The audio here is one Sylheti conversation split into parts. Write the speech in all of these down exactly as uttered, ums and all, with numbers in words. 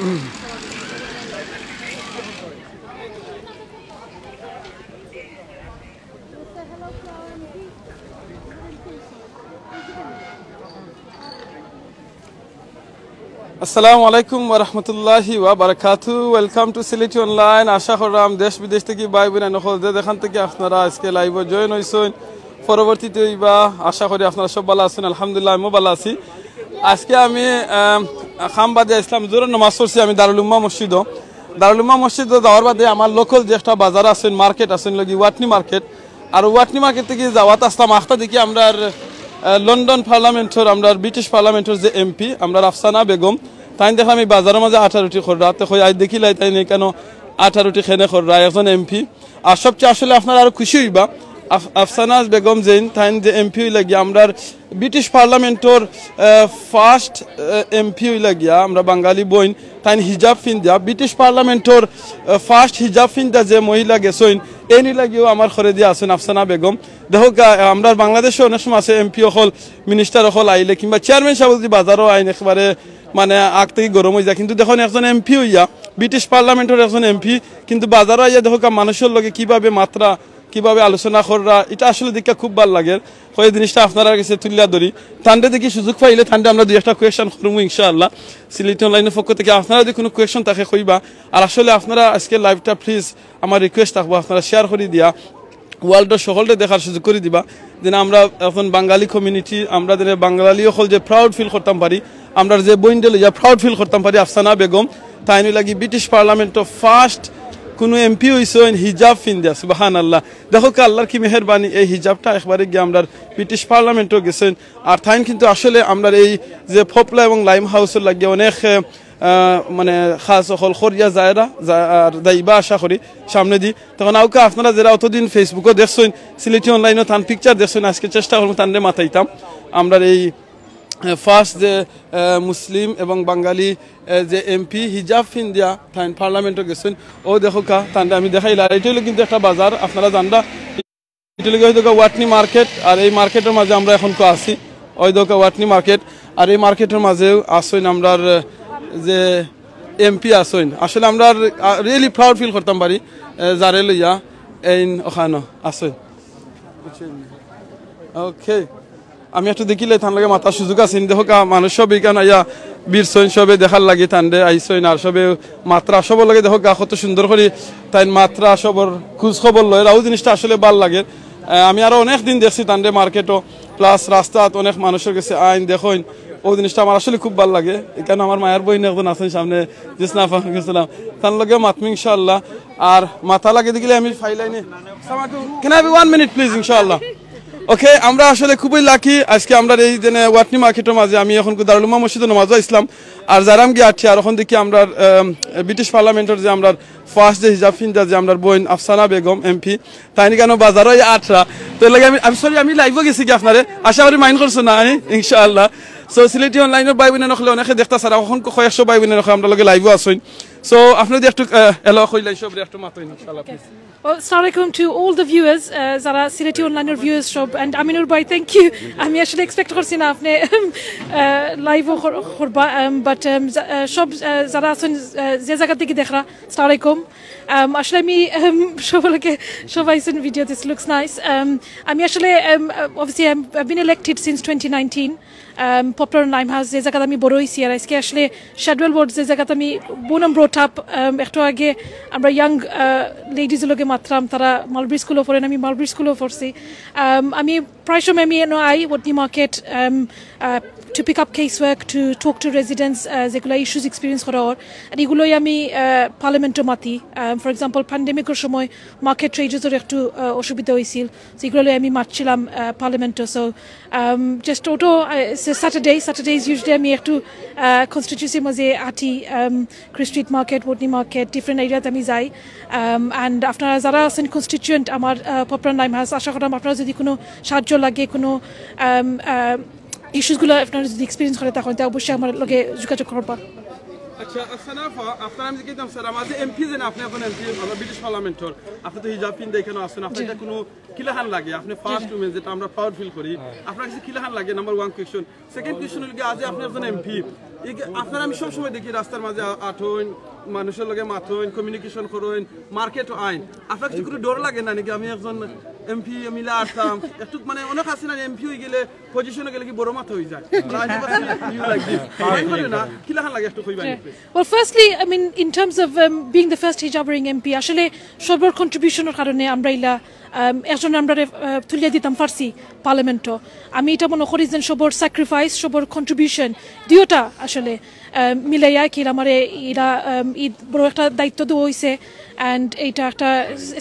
আসসালামু আলাইকুম ওয়া রাহমাতুল্লাহি ওয়া বারাকাতু। Welcome to সিলেটি অনলাইন। আশা করলাম দেশ বিদেশ থাকি ভাই বোন অকল যে যেখান থাকি আপনারা আজকে লাইভো জয়েন অইছইন, পরবর্তীতে অইবা। আশা করি আপনারা সব ভালা আছইন। আলহামদুলিল্লাহ, আমিও ভালা আছি। আজকে আমি, আম, খাম বাদে ইসলাম জোহরর নামাজ পড়ছি আমি দারুল উম্মাহ মসজিদো। দারুল উম্মাহ মসজিদো যাওয়ার বাদে আমার লোকাল যে একটা বাজার আছইন, মার্কেট আছইন, লগি ওয়াটনি মার্কেট। আর ওয়াটনি মার্কেট থাকি যাওয়াত আসলাম, আখতা দেখি আমরার, আহ, লন্ডন পার্লামেন্টর, আমরার ব্রিটিশ পার্লামেন্টর যে এমপি, আমরার আফসানা বেগম, তাইন দেখলাম এই বাজারর মাঝে আটা রুটি কররা। তে কই আই দেখিলাই তাইন ইকানো আটা রুটি কেনে কররা, একজন এমপি। আর সবচেয়ে আসলে আপনারা আরো খুশি অইবা, আফ-, আফসানা বেগম যেইন, তাইন যে এমপি অইলা গিয়া আমরার ব্রিটিশ পার্লামেন্টর, আহ, ফার্স্ট, আহ, এমপি অইলা গিয়া আমরা বাঙালি বইন, তাইন হিজাব ফিন্দা, ব্রিটিশ পার্লামেন্টর, আহ, ফার্স্ট হিজাব ফিন্দা যে মহিলা গেছইন, এইন অইলা গিয়াও আমার ঘরে দিয়া আছইন আফসানা বেগম। দেখউক্কা, আহ, আমরার বাংলাদেশো অনেক সময় আছে এমপি অকল, মিনিস্টার অকল আইলে কিংবা চেয়ারম্যান সাব যদি বাজারো আইন একবারে মানে আগ থাকি গরম অইযায়, কিন্তু দেখইন একজন এমপি অইয়া, ব্রিটিশ পার্লামেন্টর একজন এমপি, কিন্তু বাজারো আইয়া দেখউক্কা মানুষর লগে কিভাবে মাতরা, কিভাবে আলোচনা কররা, ইটা আসলে দেখিয়া খুব ভালা লাগের। কই জিনিসটা আপনারার গেছে তুলিয়া ধরি, তানরে দেখি সুযোগ পাইলে তানরে আমরা দুই একটা কোয়েশন করমু ইনশাআল্লাহ। সিলেটি অনলাইনর পক্ষ থাকি আপনারা যদি কুনু কোয়েশন থাকে কইবা। আর আসলে আপনারা আজকে লাইভটা প্লিজ আমার রিকোয়েস্ট থাকবো আপনারা শেয়ার করি দিয়া ওয়ার্ল্ডর সকলরে দেখার সুযোগ করি দিবা। যেন আমরা এখন বাঙালি কমিউনিটি, আমরা যেন বাঙালি অকল যে প্রাউড ফিল করতাম পারি, আমরার যে বইনরে লইয়া প্রাউড ফিল করতাম পারি আফসানা বেগম, তাইন অইলা গি ব্রিটিশ পার্লামেন্টর ফার্স্ট কুনু এমপি অইছইন হিজাব ফিন্দা, সুবহানাল্লাহ। দেখউক্কা আল্লার কি মেহেরবানি, এই হিজাবটা একবারে গিয়া আমরার ব্রিটিশ পার্লামেন্টো গেছইন। আর তাইন কিন্তু আসলে আমরার এই যে ফোপলা এবং লাইম হাউসর লাগিয়া অনেক, আহ, আহ, মানে খাস অকল করিয়া যায়রা, যা-, আর যাইবা আশা করি সামনেদি। তখন আউক্কা আপনারা যেরা অতদিন Facebook-ও দেখছইন, সিলেটি অনলাইনও তান পিকচার দেখছইন, আজকে চেষ্টা করমু তানরে মাতাইতাম। আমরার এই, আহ, ফার্স্ট যে, আহ, মুসলিম এবং বাঙালি, আহ, যে এমপি হিজাব ফিন্দিয়া তাইন পার্লামেন্টো গেছইন, অউ দেখউক্কা তানরে আমি দেখাইলা। আর ইটা অইলো কিন্তু একটা বাজার, আপনারা জানরা। ইটা অইলো গি অউ দেখউক্কা ওয়াটনি মার্কেট, আর এই মার্কেটর মাঝে আমরা এখন তো আছি, অউ দেখউক্কা ওয়াটনি মার্কেট। আর এই মার্কেটর মাঝেও আছইন আমরার, আহ, যে এমপি আছইন। আসলে আমরা, আহ, রিয়েলি প্রাউড ফিল করতাম পারি, আহ, যারে লইয়া এইন অখানো আছইন। ওকে, আমি একটু দেখিলে তান লগে মাতার সুযোগ আছে নি। দেখউক্কা মানুষ সব ইকান আইয়া ভিড়ছইন, সবে দেখার লাগি তানরে আইছইন, আর সবে মাতরা সবর লগে দেখউক্কা কত সুন্দর করি তাইন মাতরা সবর খোঁজ খবর লয়। আর অউ জিনিসটা আসলে ভালা লাগের। আহ, আমি আরো অনেক দিন দেখছি তানরে মার্কেটো, প্লাস রাস্তাত অনেক মানুষর গেছে আইন দেখইন, অউ জিনিসটা আমার আসলে খুব ভালা লাগে। ইকানো আমার মায়ার বইন একজন আছইন সামনে, জিসনা আফা, ওয়ালাইকুম আসসালাম, তান লগে মাতমু ইনশাআল্লাহ। আর মাতা লাগে দেখিলে আমি ফাইলাইনে, can I have one minute please, ইনশাআল্লাহ। ওকে, আমরা আসলে খুবই লাকি আজকে আমরার এই যে ওয়াটনি মার্কেটর মাঝে। আমি এখন দারুল উম্মাহ মসজিদো নামাজো আইছলাম, আর যাইরাম গিয়া আটি, আর অখন দেখি আমরার, আম, ব্রিটিশ পার্লামেন্টর যে আমরার ফার্স্ট যে হিজাব ফিন্দা যে আমরার বইন আফসানা বেগম এমপি, তাইন ইকানো বাজারো আইয়া আটরা। তো এর লাগি আমি, আমি সরি, আমি লাইভো গেছি গি আপনারে, আশা করি মাইন্ড করছো না, আই, ইনশাআল্লাহ। সো সিলেটি অনলাইনর ভাই বইন অকলে অনেকে দেখতা সারা, অখন কয়েকশো ভাই বইন অকলে আমরার লগে লাইভো আছইন। সো আপনে যদি একটু, আহ, এলো কইলাই সবরে একটু মাতইন ইনশাআল্লাহ, প্লিজ। Well, আসসালামু আলাইকুম to all the viewers, আহ, যারা সিলেটি অনলাইনর ভিউয়ার্স সব, and আমিনুর ভাই, thank you। আমি আসলে এক্সপেক্ট করছি না আপনে, আহ, লাইভও কর-, করবা, আম, but, আম, যা-, আহ, সব, আহ, যারা আছইন, আহ, যে জাগা থাকি দেখরা, আসসালামু আলাইকুম। আম, আসলে আমি, আম, সবর লগে সব আইছইন video, this looks nice। Um, আমি আসলে, um, obviously I've been elected since twenty nineteen। Um, Poplar Limehouse, যে জাগাত আমি বড় অইছি, আর আজকে আসলে শাডওয়েল ওয়ার্ড, যে জাগাত আমি born and brought up, আম, একটু আগে আমরা ইয়াং, আহ, লেডিজর লগে মাতরাম, তারা মালব্রি স্কুলো পড়ইন, আমি মালব্রি স্কুলো পড়ছি। আম, আমি প্রায় সময় আমি এনো I, Watney market, um, ah, to pick up case work, to talk to residents, আহ, যেগুলা ইস্যুস এক্সপিরিয়েন্স করা অর। আর ইগুলাই আমি, আহ, পার্লামেন্টো মাতি। আম, for example, প্যান্ডেমিকর সময় মার্কেট ট্রেডার্সর একটু, আহ, অসুবিধা অইছিল। So ইগুলা লইয়া আমি মাতছিলাম, আহ, পার্লামেন্টো। So, um, just auto, ah, it's a Saturday, Saturdays usually আমি একটু, আহ, কনস্টিটিউয়েন্সির মাঝে আটি, আম, Chris street market, Watney market, different এরিয়াত আমি যাই। আম, and আপনারা যারা আছইন কনস্টিটিউয়েন্ট আমার, আহ, পপলার লাইম হাউস, আশা করলাম আপনারা যদি কুনু সাহায্য লাগে, কুনু, আম, আহ, ইস্যুসগুলা আপনারা যদি এক্সপিরিয়েন্স করি থাকইন, তে অবশ্যই আমার লগে যোগাযোগ করবা। আচ্ছা, আচ্ছা, না, ফা-, আপনারা আমি জিজ্ঞেস করতাম, স্যার, আমার যে এমপি যেন, আপনে এখন এমপি, আমরা ব্রিটিশ পার্লামেন্টর, আপনে তো হিজাব ফিন্দা ইকানো আছইন, আপনার জি। ইটা কুনু কিলাখান লাগে? আপনে ফার্স্ট জি, জি। উমেন, যেটা আমরা প্রাউড ফিল করি। আপনার কাছে কিলাখান লাগে? Number one question. Second question অইলো গি, আজ যে আপনে একজন এমপি, আপনারা আমি সব সময় দেখি রাস্তার মাঝে আ-, আটইন, মানুষর লগে মাতইন, কমিউনিকেশন করইন, মার্কেটও আইন। আপনার কিছু কোনো ডর লাগে না নাকি? আমি একজন এমপি, আমি ইলা আটতাম, একটু মানে অনেক আছে না, এমপি অই গেলে, পজিশনে গেলে কি বড় মাথা অই যায়? মানে, আমি বলছি, you like this। ভয় করে না, কিলাখান লাগে একটু কইবা নি, please? Well, firstly, I mean, in terms of, um, being the first hijab wearing MP, আসলে সবর কন্ট্রিবিউশনর কারণে আমরা ইলা, um, একজন আমরারে, uh, তুলিয়া দিতাম পারছি পার্লামেন্টও। আমি ইটা মনো করি যে সবর স্যাক্রিফাইস, সবর কন্ট্রিবিউশন, দুইটা আসলে, um, মিলাইয়া কিলা আমারে ইলা, um, ই বড় একটা দায়িত্ব দেওয়া অইছে। And ইটা একটা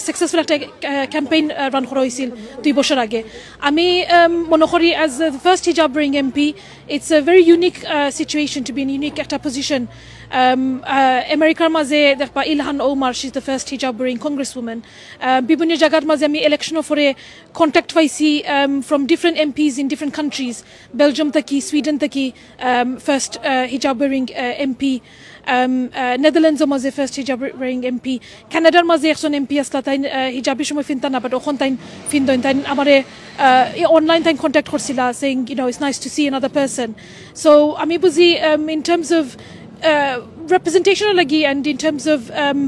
সাকসেসফুল একটা, uh, ক্যাম্পেইন, uh, রান করা অইছিল দুই বছর আগে। আমি, um, মনো করি, as the first hijab wearing MP, it's a very unique, uh, situation to be in, unique একটা পজিশন। Um, uh, আমেরিকার মাঝে দেখবা ইলহান ওমার, she's the first hijab wearing congresswoman. Uh, বিভিন্ন জাগার মাঝে আমি ইলেকশনর পরে কন্ট্যাক্ট পাইছি, um, from different MPs in different countries, Belgium থাকি, সুইডেন থাকি, um, first, uh, hijab wearing, uh, MP, um, uh, নেদারল্যান্ডসর মাঝে ফার্স্ট হিজাব ওয়ারিং এমপি, কানাডার মাঝে একজন এমপি আসলা, তাইন, uh, হিজাব ই সময় ফিনতা না, বাট অখন তাইন ফিন্দইন, তাইন আমারে, uh, অনলাইন তাইন কন্ট্যাক্ট করছিলা, saying, you know, it's nice to see another person. So আমি বুঝি, um, in terms of, uh, রিপ্রেজেন্টেশনর লাগি and in terms of, um,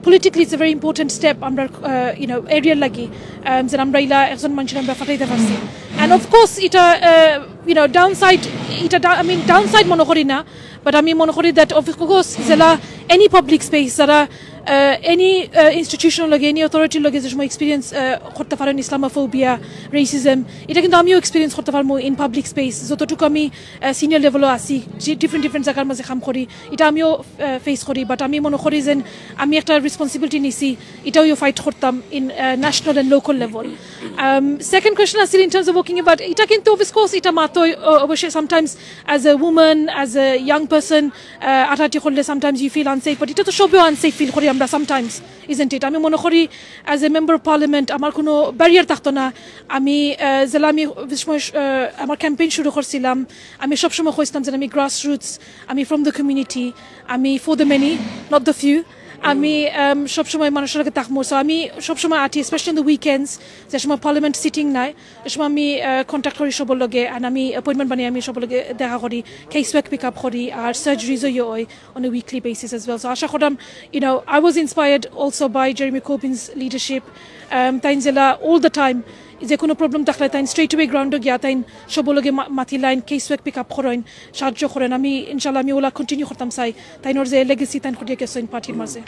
politically it's a very important step আমরা, uh, you know, এরিয়ার লাগি, um, যে আমরা ইলা একজন মানুষরে আমরা ফাটাইতে পারছি। And of course ইটা, uh, you know, ডাউনসাইড, ইটা ডা-, I mean, ডাউনসাইড মনো করি না, বাট আমি মনো করি that of course যেলা এনি পাবলিক স্পেস, যারা, uh, এনি, uh, ইনস্টিটিউশনর লগে, এনি অথরিটির লগে যে সময় এক্সপিরিয়েন্স, uh, করতা পারইন ইসলামোফোবিয়া, রেসিজম, ইটা কিন্তু আমিও এক্সপিরিয়েন্স করতা পারমু in public space। যতটুকু আমি, uh, সিনিয়র লেভেলও আছি, যে ডিফারেন্ট ডিফারেন্ট জাগার মাঝে কাম করি, ইটা আমিও, uh, ফেস করি, বাট আমি মনো করি যে আমি একটা রেসপন্সিবিলিটি নিছি, ইটাও ফাইট করতাম in, uh, national and local level. Um, second question আছিল in terms of walking about, ইটা কিন্তু of course ইটা মাতই, uh, অবশ্যই sometimes as a woman, as a young person, uh, আটাআটি করলে sometimes you feel unsafe, but ইটা তো সবেও আনসেফ ফিল করি আমরা sometimes, isn't it? আমি মনো করি as a member of parliament আমার কোনো ব্যারিয়ার থাকতো না। আমি, uh, যেলা আমি যে সময়, uh, আমার ক্যাম্পেইন শুরু করছিলাম, আমি সবসময় কইছিলাম যে আমি গ্রাসরুটস, আমি from the community, আমি for the many, not the few। আমি, um, সবসময় মানুষর লগে থাকমু, so আমি সবসময় আটি, especially in the weekends, যে সময় পার্লামেন্ট সিটিং নাই, এ সময় আমি, uh, কন্ট্যাক্ট করি সবর লগে, and আমি অ্যাপয়েন্টমেন্ট বানাই, আমি সবর লগে দেখা করি, কেস ওয়ার্ক পিক আপ করি, আর সার্জারিজও ইয়ে হয় on a weekly basis as well. So আশা করলাম, you know, I was inspired also by Jeremy Corbyn's leadership. Um, তাইন যেলা all the time যে কোনো প্রবলেম থাকলে তাইন স্ট্রেট অ্যাওয়ে গ্রাউন্ডো গিয়া তাইন সবর লগে মা-, মাতিলাইন, কেস ওয়ার্ক পিক আপ করইন, সাহায্য করইন। আমি ইনশাল্লাহ আমি ওলা কন্টিনিউ করতাম চাই, তাইনর যে লেগেসি তাইন করিয়া গেছইন পার্টির মাঝে।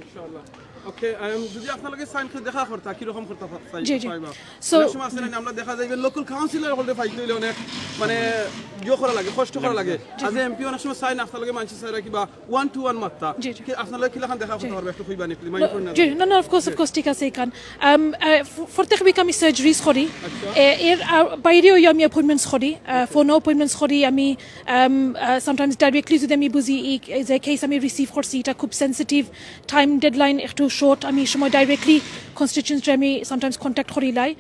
ইনশাআল্লাহ। ওকে, আম, যদি আপনার লগে সাইন করে দেখা করতা, কিরকম করতা পা-, চাই-, জি, জি। পাইবা? So অনেক সময় আছে না, আমরা দেখা যায়, even লোকাল কাউন্সিলর হলে পাইতে হইলে অনেক, মানে, ইয়ে করা লাগে, কষ্ট করা লাগে। জি। আজ এমপি অনেক সময় সাইন আপনার লগে মানছি স্যার কিবা ওয়ান টু ওয়ান মাত্তা। জি, জি। কি আপনার লগে কিলাখান দেখা করতে পারবে? একটু কইবা নি, please? No, no, of course, of course, ঠিক আছে, ইখান। Um, uh, ফ-, প্রত্যেক উইক আমি সার্জারিজ করি। আচ্ছা। এ-, এর, আ, বাইরেও আমি অ্যাপয়েন্টমেন্টস করি, আ, ফোনও অ্যাপয়েন্টমেন্টস করি। আমি, um, আ, sometimes directly যদি আমি বুঝি ই, এই যে কেস আমি রিসিভ করছি, ইটা খুব সেনসিটিভ, টাইম ডেডলাইন একটু শর্ট, আমি এই সময় ডাইরেক্টলি কনস্টিটিউয়েন্সিরে আমি sometimes কন্ট্যাক্ট করিলাই।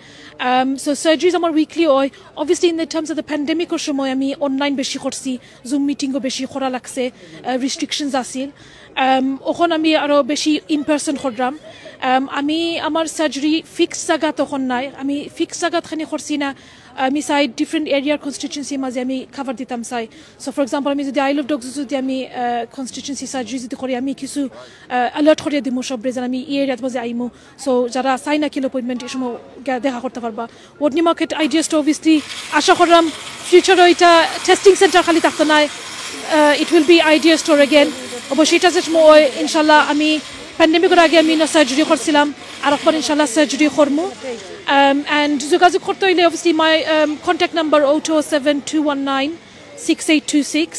Um, so সার্জারিজ আমার উইকলি হয়। Obviously, in the terms of the pandemic-র সময় আমি অনলাইন বেশি করছি, জুম মিটিংও বেশি করা লাগছে, আ, রেস্ট্রিকশনস আছিল। Um, অখন আমি আরো বেশি ইন পারসন করলাম। Um, আমি আমার সার্জারি ফিক্সড জাগাত অখন নাই, আমি ফিক্সড জাগাত খানি করছি না, আমি চাই ডিফারেন্ট এরিয়ার কনস্টিটিউয়েন্সির মাঝে আমি কভার দিতাম চাই। So, for example, আমি যদি আইল অফ ডগস যদি আমি, আহ, কনস্টিটিউয়েন্সি সার্জারি যদি করি, আমি কিছু, আহ, অ্যালার্ট করিয়া দিমু সবরে যে আমি ই এরিয়াত মাঝে আইমু। So, যারা চাই না কিলো অ্যাপয়েন্টমেন্ট, এই সময় গিয়া দেখা করতা পারবা। Ward New Market Idea Store, obviously, আশা করলাম ফিউচারও ইটা টেস্টিং সেন্টার খালি থাকতো নায়, ah, it will be Idea Store again। অবশ্যই ইটা যে সময় হয়, ইনশাল্লাহ আমি প্যান্ডেমিকর আগে আমি ইনো সার্জারি করছিলাম, আর এখন ইনশাল্লাহ সার্জারি করমু। Um, and যোগাযোগ করতে হইলে, obviously, my, um, contact number oh two oh seven two one nine six eight two six।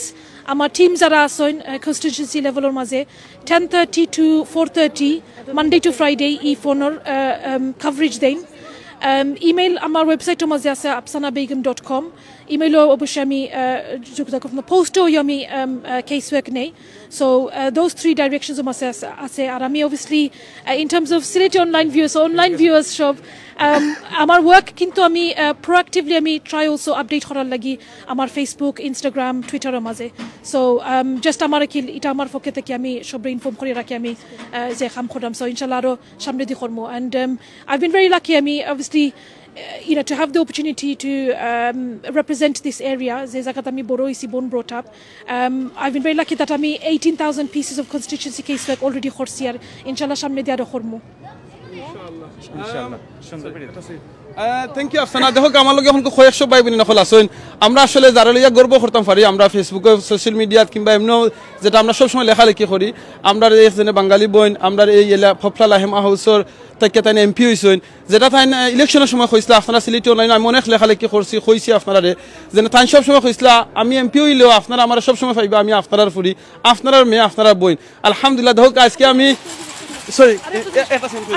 আমার টিম যারা আছইন, আহ, কনস্টিটিউয়েন্সি লেভেলর মাঝে, ten thirty to four thirty, Monday to Friday, ই ফোনর, আহ, um, কভারেজ দেইন। Um, ইমেইল আমার ওয়েবসাইটর মাঝে আছে, afsana begum dot com। ইমেইলও অবশ্যই আমি, আহ, যোগাযোগ করতাম। পোস্টও আমি, um, আহ, কেস ওয়ার্ক নেই। So, uh, those three directions-ও আছে, আছে, আছে। আর আমি obviously, uh, in terms of Sylheti online viewers, so online viewers সব, um, আমার ওয়ার্ক কিন্তু আমি, uh, প্রোঅ্যাক্টিভলি আমি ট্রাই অলসো আপডেট করার লাগি আমার Facebook, Instagram, Twitter-র মাঝে। So, um, just আমার কি, ইটা আমার পক্ষে থাকি আমি সবরে ইনফর্ম করি রাখি আমি, uh, যে কাম করলাম। So, ইনশাল্লাহ আরো সামনেদি করমু। And, um, I've been very lucky, আমি obviously You know, to have the opportunity to um, represent this area, যে জাগাত আমি বড় হইছি, born brought up, um, I've been very lucky that আমি eighteen thousand pieces of constituency casework already করছি, আর ইনশাল্লাহ সামনে দিয়া আরো করমু। ইনশাআল্লাহ। সুন্দর করে। Thank you Afsana. দেখো, আমার লগে এখন কয়েকশো ভাই বোন অকল আছইন। আমরা আসলে যারা লইয়া গর্ব করতাম পারি, আমরা ফেসবুকে, সোশ্যাল মিডিয়াত কিংবা এমনিও যেটা আমরা সবসময় লেখালেখি করি, আমরা এই যেনে বাঙালি বোন, আমরা এই এলা ফফলা লাহেমা হাউসর তাইকে তাইন এমপি হইছইন, যেটা তাইন ইলেকশনের সময় কইছিলা, আপনারা সিলেটি অনলাইনে আমি অনেক লেখালেখি করছি, কইছি আপনারারে, যেন তাইন সবসময় কইছিলা, আমি এমপি হইলেও আপনারা আমার সবসময় পাইবা, আমি আপনারার ফুরি, আপনারার মেয়ে, আপনারার বোন। আলহামদুলিল্লাহ, দেখো আজকে আমি, সরি,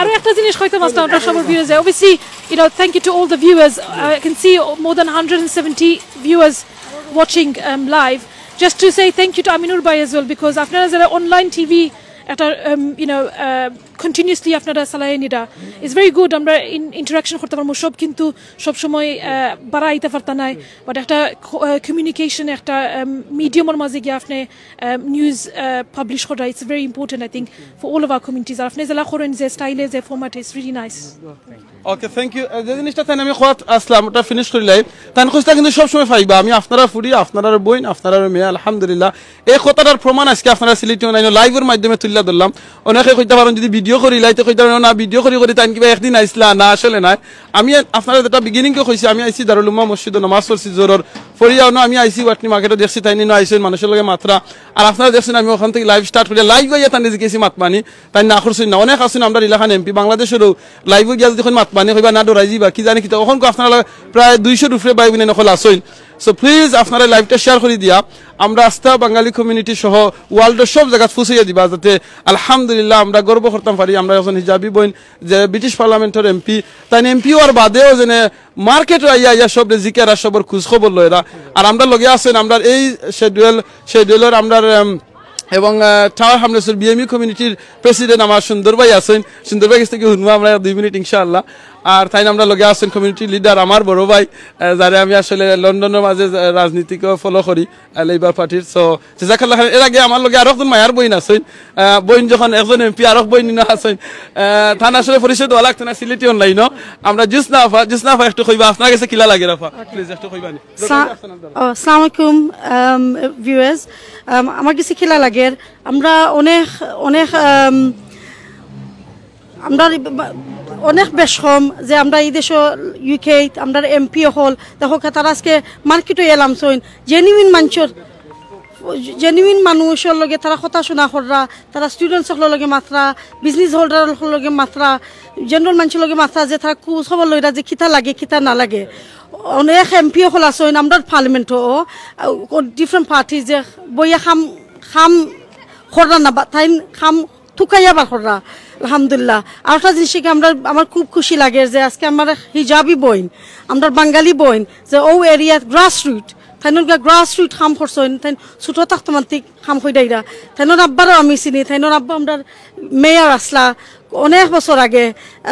আরো একটা জিনিস কইতাম আজকে আমরা সবার viewers, obviously, you know, thank you to all the viewers. I can see more than one hundred seventy viewers watching um, live. Just to say thank you to Aminur Bhai as well, because আপনারা যারা online TV একটা um, you know uh, continuously আপনারা চালাইন, এটা is very good। আমরা ইন্টারাকশন করতে পারবো সব, কিন্তু সবসময় আহ, বাড়া আইতে পারতা নাই, বাট একটা কমিউনিকেশন, একটা মিডিয়ামর মাঝে গিয়ে আপনি নিউজ পাবলিশ করা, it's very important, I think, for all of our communities। আর আপনি যেলা করেন, যে স্টাইলে, যে ফরম্যাটে, it's really nice। Okay, thank you. যে জিনিসটা তাইন আমি কওয়াত আসলাম, ওটা ফিনিশ করিলাই। তাইন কইছিলা কিন্তু সবসময় পাইবা, আমি আপনারার ফুরি, আপনারার বোন, আপনারার মেয়ে, আলহামদুলিল্লাহ। এই কথাটার প্রমাণ আজকে আপনারা সিলেটি অনলাইনে লাইভের মাধ্যমে তুলিয়া ধরলাম। অনেকে কইতা পারইন যদি ভিডিও করিলাই, তে কইতা পারইন না, ভিডিও করি করি তাইন কিবা একদিন আইছলা, না, আসলে নায়। আমি আপনারারে যেটা বিগিনিংয়ে কইছি, আমি আইছি দারুল উম্মাহ মসজিদো নামাজ পড়ছি জোহরর, পড়িয়া অনো আমি আইছি ওয়াটনি মার্কেটো, দেখছি তাইন ইনো আইছইন, মানুষর লগে মাতরা। আর আপনারা দেখছইন আমি ওখান থাকি লাইভ স্টার্ট করিয়া লাইভ আইয়া তানরে জিকাইছি মাত মানি, তাইন না করছইন না। অনেক আছইন আমরার ইলাকান এমপি, বাংলাদেশরও, লাইভো গিয়া যদি কইন মাত মানি কইবা না, ডরাই যিবা, কি জানি কিতা। অখন আপনারা প্রায় দুইশোর উপরে ভাই বোন অকল আছইন। So প্লিজ আপনারা লাইভটা শেয়ার করি দিয়া আমরা আস্তা বাঙালি কমিউনিটি সহ ওয়ার্ল্ডর সব জাগাত ফুসাইয়া দিবা, যাতে আলহামদুলিল্লাহ আমরা গর্ব করতাম পারি, আমরা একজন হিজাবি বোন যে ব্রিটিশ পার্লামেন্টর এমপি, তাইন এমপি হওয়ার বাদেও যেনে মার্কেটো আইয়া আইয়া সবরে জিকাইরা, সবর খোঁজ খবর লইরা। আর আমরার লগে আছইন আমরার এই শিডিউল, শিডিউলর আমরার, এম, এবং আহ, টাওয়ার হামলেটসর বিএমইউ কমিউনিটির প্রেসিডেন্ট আমার সুন্দর ভাই আছইন। সুন্দর ভাই গেছ থাকি হুনমু আমরা দুই মিনিট ইনশাআল্লাহ। আর তাইন আমরার লগে আছইন কমিউনিটি লিডার আমার বড় ভাই, আহ, যারে আমি আসলে লন্ডনর মাঝে, আহ, রাজনীতিকে ফলো করি, আহ, লেবার পার্টির। So জাজাকাল্লাহ খাইরান। এর আগে আমার লগে আরো একজন মায়ার বোন আছইন, আহ, বোন যখন একজন এমপি, আরো বোন ইনো আছইন, আহ, তান আসলে পরিচয় দেওয়া লাগতো না, সিলেটি অনলাইনও। আমরা জুসনা আফা, জুসনা আফা একটু কইবা, আপনার গেছে কিলা লাগের আফা? প্লিজ একটু কইবা নি। সা- ও, আসসালামু আলাইকুম ভিউয়ার্স। আমার গেছে কিলা লাগের, আমরা অনেক অনেক আম, আমরা অনেক বেশ কম যে আমরা এই দেশো ইউকে আমরা এমপি অকল দেখো, তারা আজকে মার্কেটো এলাম সইন, জেনুইন মানুষর, জেনুইন মানুষর লগে তারা কথা শুনা কররা, তারা স্টুডেন্টস অকলর লগে মাতরা, বিজনেস হোল্ডার অকলর লগে মাতরা, জেনারেল মানুষর লগে মাতরা, যে তারা খোঁজ খবর লইরা যে কিতা লাগে কিতা না লাগে। অনেক এমপি অকল আছইন আমরার পার্লামেন্টও, ডিফারেন্ট পার্টি, যে বইয়া কাম কাম কররা না, বা তাইন কাম তুকাইয়া বার কররা। আলহামদুলিল্লাহ। আর একটা জিনিস কি, আমরা, আমার খুব খুশি লাগে যে আজকে আমার হিজাবি বোন, আমরার বাঙালি বোন, যে ও এরিয়াত গ্রাস রুট, তাইন গ্রাস রুট কাম করছইন, তাইন ছোট থাকতে মান্তিক কাম কইরা আইরা। তাইনর আব্বারও আমি চিনি, তাইনর আব্বা আমরার মেয়র আছলা অনেক বছর আগে।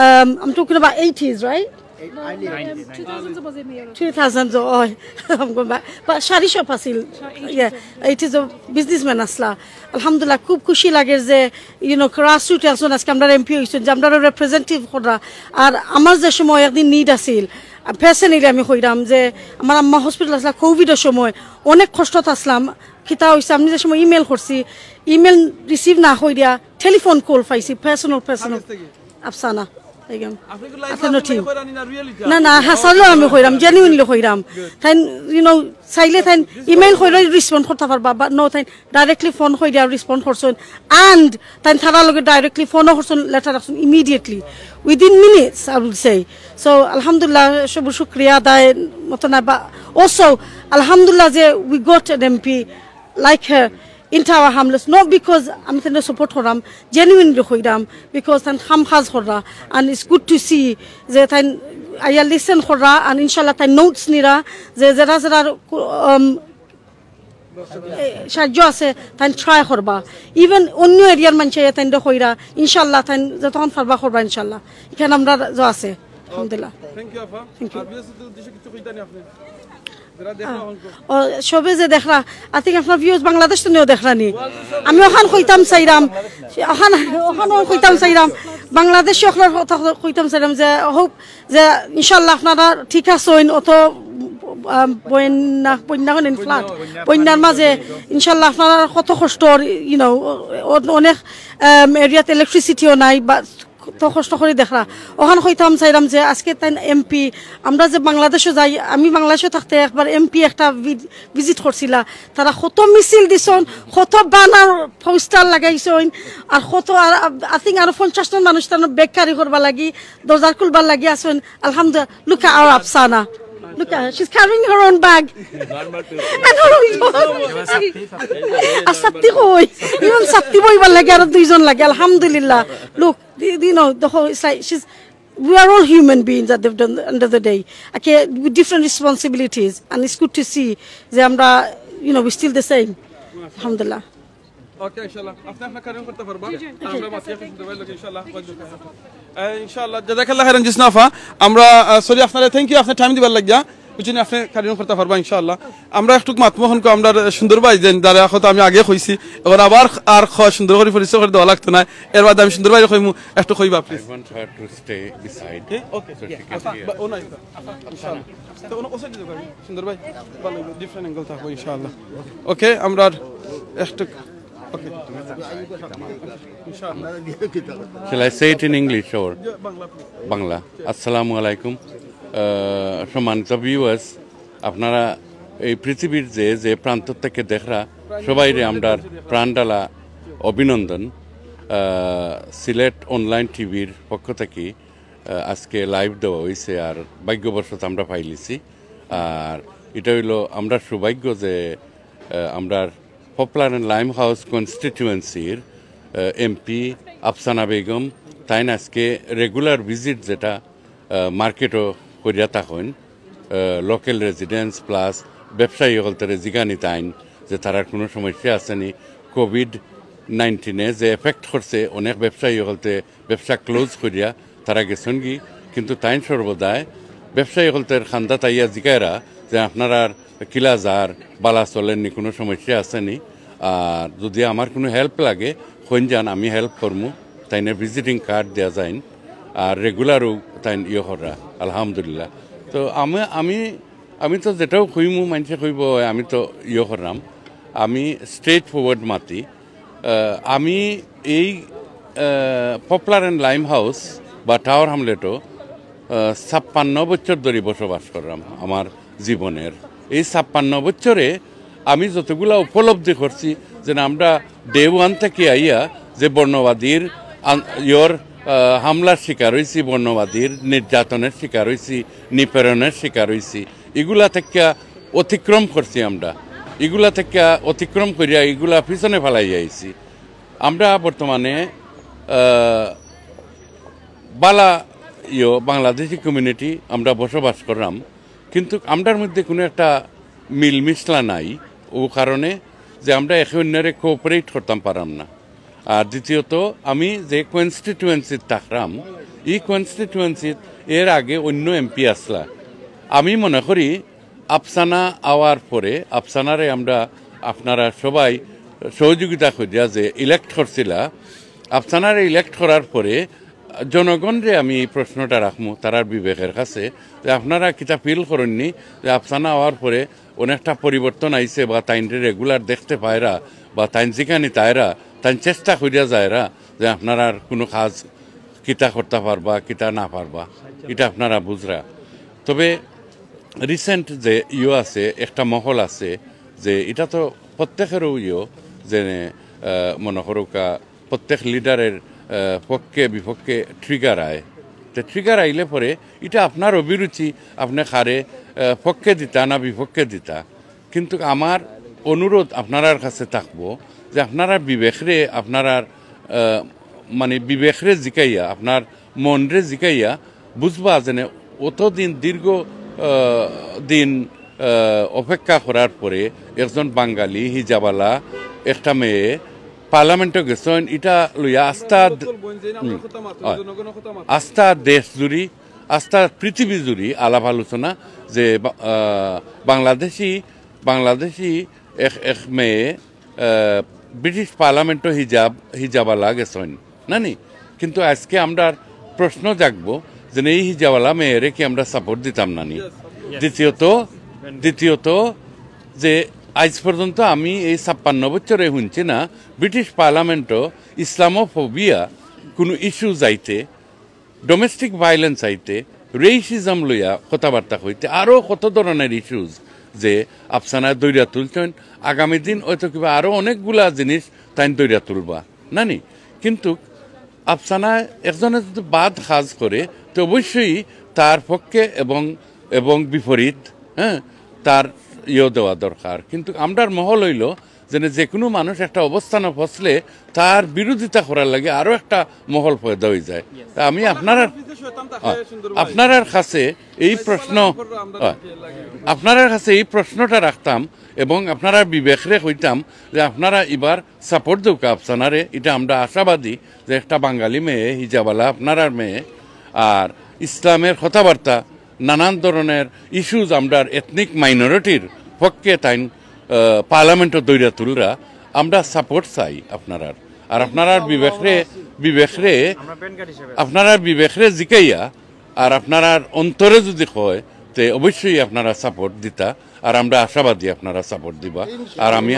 Um, I'm talking about eighties, right? Two thousand, oh, বা শাড়ি শপ আছিল। Yeah, it is a businessman আছলা। আলহামদুলিল্লাহ, খুব খুশি লাগে যে, you know, গ্রাস রুট একজন আজকে আমরার এমপি হইছইন, যে আমরারে রিপ্রেজেন্টেটিভ কররা। আর আমার যে সময় একদিন নিড আছিল, পার্সোনালি আমি কইরাম যে আমার আম্মা হসপিটাল আছলা কোভিডর সময়, অনেক কষ্টত আছলাম। কিতা হইছে, আমি যে সময় ইমেইল করছি, ইমেইল রিসিভ না করিয়া টেলিফোন কল পাইছি, পার্সোনাল, পার্সোনাল। আফসানা বেগম। আফসানা ঠিক। না, না, হাছালো আমি কইরাম, জেনুইনলি কইরাম। তাইন, you know, চাইলে তাইন ইমেইল করিয়া রেসপন্ড করতা পারবা, but no, তাইন ডাইরেক্টলি ফোন করিয়া রেসপন্ড করছইন। And তাইন তারার লগে ডাইরেক্টলি ফোনও করছইন, লেটার রাখছইন, immediately, within minutes, I would say. So আলহামদুলিল্লাহ, সব শুকরিয়া আদায় মতো না, বা also আলহামদুলিল্লাহ যে we got an MP like her into our hamlets, not because আমি তানরে সাপোর্ট কররাম, জেনুইনলি কইরাম, because তাইন কাম কাজ কররা। And it's good to see যে তাইন আইয়া লিসেন কররা, and ইনশাআল্লাহ তাইন নোটস নিরা, যে যারা যারা, উম, এ, সাহায্য আছে, তাইন ট্রাই করবা। ইভেন অন্য এরিয়ার মানষে তাইনরে কইরা, ইনশাআল্লাহ তাইন যতক্ষণ পারবা করবা ইনশাআল্লাহ। ইখান আমরার যে আছে, আলহামদুলিল্লাহ। Thank you Apa. Thank you. আর ভিউয়ার্সদের উদ্দেশ্যে কিছু কইতা নি আপনি? ও, সবে যে দেখরা, I think আপনার ভিউয়ার্স বাংলাদেশ তো নিয়েও দেখরা নি। আমি ওখান কইতাম চাইরাম, ওখান, ওখানও কইতাম চাইরাম, বাংলাদেশি অকলর কথা কইতাম চাইলাম যে, hope যে ইনশাল্লাহ আপনারা ঠিক আছইন, অত, আম, বন্যা, বন্যা হইন flood, বন্যার মাঝে ইনশাল্লাহ আপনারা কত কষ্ট, you know, অ-, অনেক, আম, এরিয়াত ইলেকট্রিসিটিও নাই, বা কত কষ্ট করি দেখরা। অখান কইতাম চাইলাম যে আজকে তাইন এমপি, আমরা যে বাংলাদেশো যাই, আমি বাংলাদেশো থাকতে একবার এমপি একটা ভি-, ভিজিট করছিলা, তারা কত মিছিল দিছইন, কত ব্যানার পোস্টার লাগাইছইন, আর কত, আর I think আরো পঞ্চাশ জন মানুষ তারা বেগ carry করবার লাগি, দরজার খুলবার লাগি আছইন। আলহামদুলিল্লাহ, look at our Afsana. Look at her. She's carrying her own bag. And her own bag. আর সাথী কই? Even সাথী বইবার লাগি আরো দুইজন লাগে। আলহামদুলিল্লাহ। Look, you know, the whole, it's like she's, we are all human beings at the end of the day. Okay, with different responsibilities, and it's good to see যে আমরা, you know, we still the same. আলহামদুলিল্লাহ। ওকে, ইনশাআল্লাহ। আপনি আপনার কার্যক্রম করতে পারবা। আমরা বাকি এখন সুন্দর ভাই লোক, ইনশাআল্লাহ। আহ, ইনশাআল্লাহ, জাযাকাল্লাহ খাইরান জিসনাফা। আমরা, আহ, সরি, আপনারে thank you, আপনি টাইম দিবার লাগিয়া। বুঝছেন, আপনি কার্যক্রম করতে পারবা, ইনশাআল্লাহ। আমরা একটু মাতমোহন কো, আমরা সুন্দর ভাই যেন, যারা এখন তো আমি আগে কইছি, এখন আবার আর খ-, সুন্দর করে পরিচয় করে দেওয়া লাগতো না। এর বাদে আমি সুন্দর ভাই কইমু, একটু কইবা, I please। Want her to stay beside. হ্যাঁ, ওকে। So she can hear. আচ্ছা, বা-, ও না, ইনশাআল্লাহ। তো ও না, ও সাইডে যাও, সুন্দর ভাই। ভালো, different angle থাকবো, ইনশাআল্লাহ। ওকে, আমরা একটু, ওকে। ইনশাআল্লাহ। Shall I say it in English or? Bangla. আসসালামু আলাইকুম। আহ, সম্মানিত ভিউয়ার্স, আপনারা এই পৃথিবীর যে যে প্রান্ত থেকে দেখরা, সবাইরে আমরার প্রাণঢালা অভিনন্দন। আহ, সিলেট অনলাইন টিভির পক্ষ থেকে, আহ, আজকে লাইভ দেওয়া হইছে, আর ভাগ্যবশত আমরা পাইলিছি। আর এটা হইলো আমরার সৌভাগ্য যে, আহ, আমরার পপুলার অ্যান্ড লাইমহাউস কনস্টিটিউয়েন্সির, আহ, এমপি আফসানা বেগম, তাইন আজকে রেগুলার ভিজিট যেটা, আহ, মার্কেটও করিয়া থাকইন, আহ, লোকাল রেসিডেন্টস প্লাস ব্যবসায়ী হকলতরে জিগানি তাইন যে তারার কোনো সমস্যা আছেনি, কোভিড নাইনটিনে যে এফেক্ট করছে অনেক ব্যবসায়ী হকলতে ব্যবসা ক্লোজ করিয়া তারা গেছইনগি, কিন্তু তাইন সর্বদাই ব্যবসায়ী হকলতর খান্দাত আইয়া জিকাইরা যে আপনারার কিলা যার, বালা চলেননি, কোনো সমস্যা আছেনি, আর যদি আমার কোনো হেল্প লাগে, কইন যান, আমি হেল্প করমু। তাইনর ভিজিটিং কার্ড দেওয়া যাইন, আর রেগুলারও তাইন ইয়ে কররা, আলহামদুলিল্লাহ। তো আমি, আমি, আমি তো যেটাও কইমু, মানষে কইবো, "ওই, আমি তো ইয়ে করলাম।" আমি স্ট্রেইট ফরওয়ার্ড মাতি। আহ, আমি এই, আহ, পপুলার অ্যান্ড লাইমহাউস বা টাওয়ার হ্যামলেটও, আহ, ছাপ্পান্ন বছর ধরি বসবাস করলাম আমার জীবনের। এই ছাপ্পান্ন বছরে আমি যতগুলা উপলব্ধি করছি, যেন আমরা ডে ওয়ান থেকে আইয়া যে বর্ণবাদীর আন-, ইয়র, আহ, হামলার শিকার হইছি, বর্ণবাদীর নির্যাতনের শিকার হইছি, নিপীড়নের শিকার হইছি, এগুলা থেকে অতিক্রম করছি আমরা। এগুলা থেকে অতিক্রম করিয়া এগুলা পিছনে ফালাই আইছি। আমরা বর্তমানে, আহ, বালা ইয়ো বাংলাদেশি কমিউনিটি আমরা বসবাস করলাম, কিন্তু আমরার মধ্যে কোনো একটা মিলমিশলা নাই। ও কারণে যে আমরা একে অন্যরে কোঅপারেট করতাম পারাম না। আর দ্বিতীয়ত, আমি যে কনস্টিটুয়েন্সিত থাকরাম, এই কনস্টিটুয়েন্সিত এর আগে অন্য এমপি আসলা। আমি মনে করি আফসানা আওয়ার পরে, আফসানারে আমরা, আপনারা সবাই সহযোগিতা করিয়া যে ইলেক্ট করছিলা, আফসানারে ইলেক্ট করার পরে জনগণরে আমি এই প্রশ্নটা রাখমু তারার বিবেকের কাছে, যে আপনারা কিতা ফিল করেননি যে আফসানা আওয়ার পরে অনেকটা পরিবর্তন আইছে, বা তাইনরে রেগুলার দেখতে পায়রা, বা তাইন যেখানে তায়রা, তাইন চেষ্টা করিয়া যায়রা যে আপনারার কোনো কাজ কিতা করতে পারবা, কিতা না পারবা, এটা আপনারা বুঝরা। তবে রিসেন্ট যে ইয়ে আছে, একটা মহল আছে, যে এটা তো প্রত্যেকেরও ইয়ে, যে, আহ, মনে করুকা, প্রত্যেক লিডারের, আহ, পক্ষে বিপক্ষে ট্রিগার আয়। তো ট্রিগার আইলে পরে এটা আপনার অভিরুচি, আপনি কারে, আহ, পক্ষে দিতা না বিপক্ষে দিতা। কিন্তু আমার অনুরোধ আপনারার কাছে থাকবো যে আপনারা বিবেকরে, আপনারার, আহ, মানে বিবেকরে জিকাইয়া, আপনার মনরে জিকাইয়া বুঝবা যেন অতদিন দীর্ঘ, আহ, দিন, আহ, অপেক্ষা করার পরে একজন বাঙালি হিজাবালা একটা মেয়ে পার্লামেন্টও গেছেন, এটা লইয়া আস্তা দ-, হুম, হয়। আস্তা দেশ জুড়ি, আস্তা পৃথিবী জুড়ি আলাপ আলোচনা যে বা-, আহ, বাংলাদেশি, বাংলাদেশি এক, এক মেয়ে, আহ, ব্রিটিশ পার্লামেন্টও হিজাব, হিজাবালা গেছেন, না নি? কিন্তু আজকে আমরার প্রশ্ন জাগবো যে এই হিজাবওয়ালা মেয়েরে কি আমরা সাপোর্ট দিতাম না নি? দ্বিতীয়ত, দ্বিতীয়ত যে আজ পর্যন্ত আমি এই ছাপ্পান্ন বছরে শুনছি না ব্রিটিশ পার্লামেন্টও ইসলামোফোবিয়া কোনো ইস্যু যাইতে, ডোমেস্টিক ভায়োলেন্স আইতে, রেসিজম লইয়া কথাবার্তা কইতে, আরও কত ধরনের ইস্যুস যে আফসানায় দইরা তুলছেন। আগামী দিন হয়তো কিবা আরও অনেকগুলা জিনিস তাইন দইরা তুলবা, না নি? কিন্তু আফসানায় একজনে যদি বাদ কাজ করে, তো অবশ্যই তার পক্ষে এবং, এবং বিপরীত, হ্যাঁ, তার ইয়েও দেওয়া দরকার। কিন্তু আমরার মহল হইল যেন যে কোনো মানুষ একটা অবস্থানে ফসলে তার বিরোধিতা করার লাগি আরও একটা মহল পয়দা হয়ে যায়। তা আমি আপনারার, আপনারার কাছে এই প্রশ্ন, আপনারার কাছে এই প্রশ্নটা রাখতাম এবং আপনারার বিবেকরে কইতাম যে আপনারা এবার সাপোর্ট দেউকা আফসানারে, এটা আমরা আশাবাদী যে একটা বাঙালি মেয়ে, হিজাবওয়ালা আপনারার মেয়ে, আর ইসলামের কথাবার্তা, নানান ধরনের ইস্যুস আমরার এথনিক মাইনরিটির পক্ষে তাইন, আহ, পার্লামেন্টও দইরা তুলরা, আমরা সাপোর্ট চাই আপনারার। আর আপনারার বিবেকরে, বিবেকরে, আপনারার বিবেকরে জিকাইয়া, আর আপনারার অন্তরে যদি কয়, তে অবশ্যই আপনারা সাপোর্ট দিতা, আর আমরা আশাবাদী আপনারা সাপোর্ট দিবা। আর আমি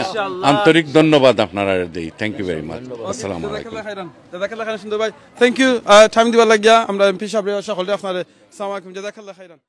আন্তরিক ধন্যবাদ আপনারা দেই। Thank you very much. আসসালামু আলাইকুম। জাজাকাল্লাহ খাইরান। জাজাকাল্লাহ খাইরান সুন্দর ভাই। থ্যাংক ইউ, আহ, টাইম দিবার লাগিয়া। আমরা এমপি সাহেব সকলে আপনারে আসসালামু আলাইকুম। জাজাকাল্লাহ খাইরান।